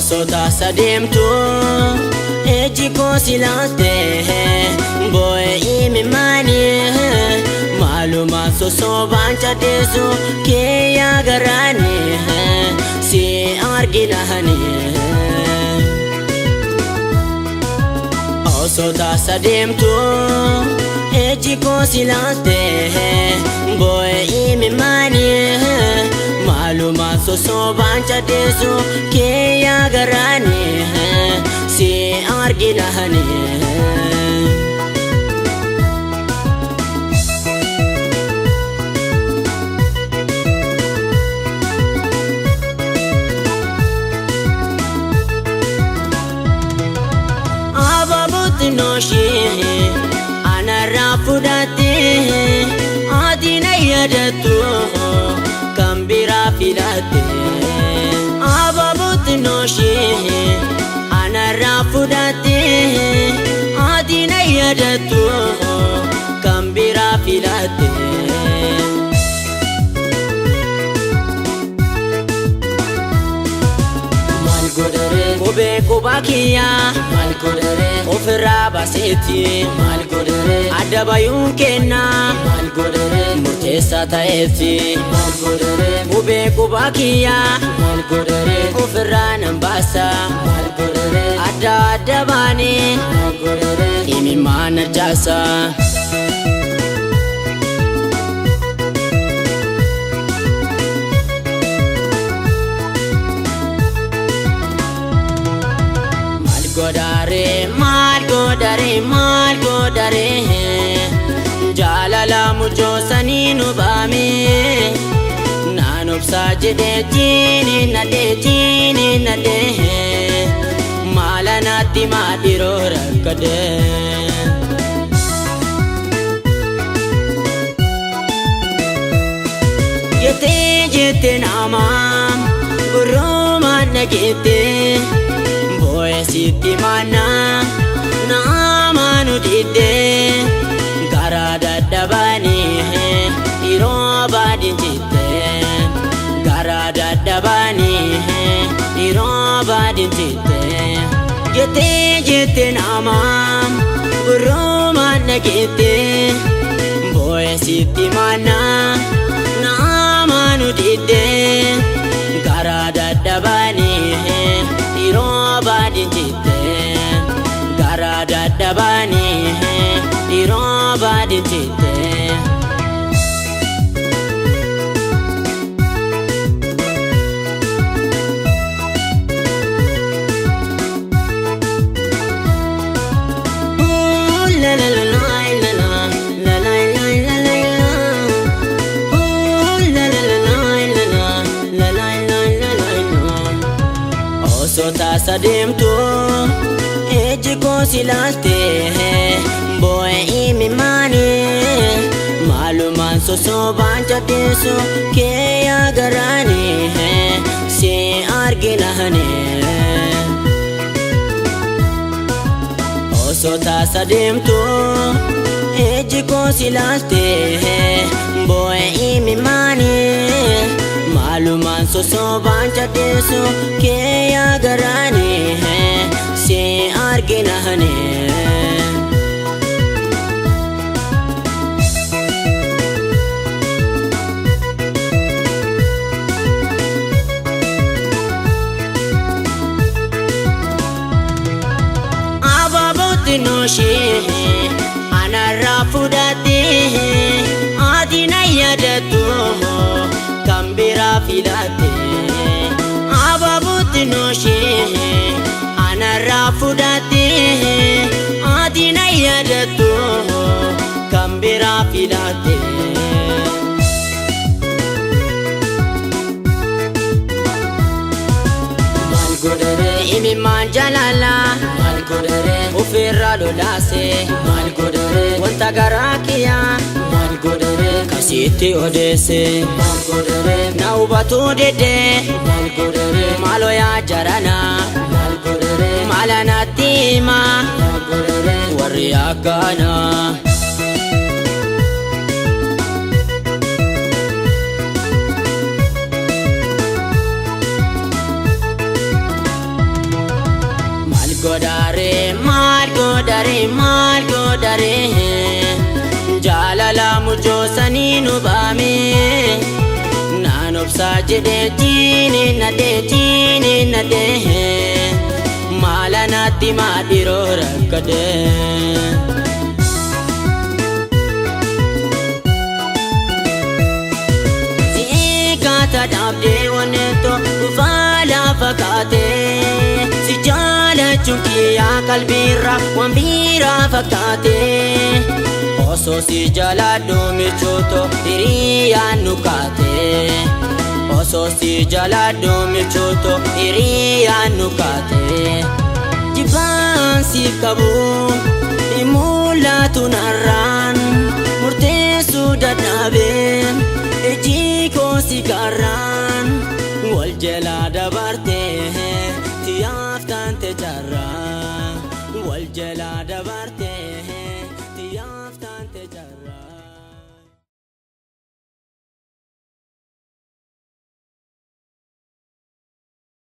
Osoo taasa deemtu ejji koo si laalte boo'ee imimmaanii maalumaan sosobaan cadheessu kiyya garaanii si arginahanii. Osoo taasa deemtu ejji koo si laalte boo'ee imimmaanii maalumaan sosobaan cadheessu kiyya garaanii si arginahanii. Abaabooti nooshee anarraa fudhattee ati na yaadattu kan biraa filatte. Abaabooti nooshee anarraa fudhattee ati na yaadattu kan biraa filatte. Maal godharee? Qubee qubaa kiyyaa Maal godharee? ofirraa baaseeti Maal godharee? adda bayuun kennaa Maal godharee? murteessaa ta'eeti. Maal godharee? Qubee qubaa kiyyaa Maal godharee? ofirraa nan baasa Maal godharee? adda adda baanee Maal godharee? imimmaan arjaasa. Maal godharee maal godharee maal godharee jaalala mucoosanii nu baame naan obsaa jedhee jiini nadhee jiini nadhee maala naatti maadhiroo rakkadee. Jettee jettee nama gurrumaan dhageettee boo'ee sitti maannaa nama nu diddee garaa dadhabaanii yeroo baadin jettee garaa dadhabaanii yeroo baadin jettee jettee jettee nama gurrumaan dhageettee boo'ee sitti maannaa nama nu diddee garaa dadhabaanii yeroo baadin jettee garaa dadhabaanii yeroo baadin jettee. Ooh, la la la la la la la la la la la la. Ooh, la la la la la la la la la la la. Osoo taasa deemtu ejji koo si laalte boo'ee imimmaanii maalumaan sosobaan cadheessu kiyya garaanii si arginahanii. Osoo taasa deemtu ejji koo si laalte boo'ee imimmaanii maalumaan sosobaan cadheessu kiyya garaanii si arginahanii. Abaabooti nooshee anarraa fudhattee ati na yaadattu kan biraa filatte. Abaabooti nooshee anarraa fudhattee ati na yaadattu kan biraa filatte. Maal godharee? Imimmaan jaalalaa Maal godharee? ofirraa lolaase Maal godharee? wanta garaa kiyyaa Maal godharee? kasitti odeesse Maal godharee? na hubatuu didee Maal godharee? maaloo yaa jaranaa Maal godharee? maala natti himaa Maal godharee? warri akkanaa. Godhaaree maal godhaaree maal godhaaree jaalala mujoosanii nu baame naan obsaa jedhee jiini nadhee jiini nadhee maala naatti maadhiroo rakkadee. Siikaata dhaabdee wanneeto dhufaa lafa kaatee si jaalachuun kiyyaa qalbiirra waan biiraa fakkaatee osoo si jaaladhu michuuto hiriyyaan nu kaatee osoo si jaaladhu michuuto hiriyyaan nu kaatee jibbaan siif qabu hin mul'atu narraan murteessuu dadhabee.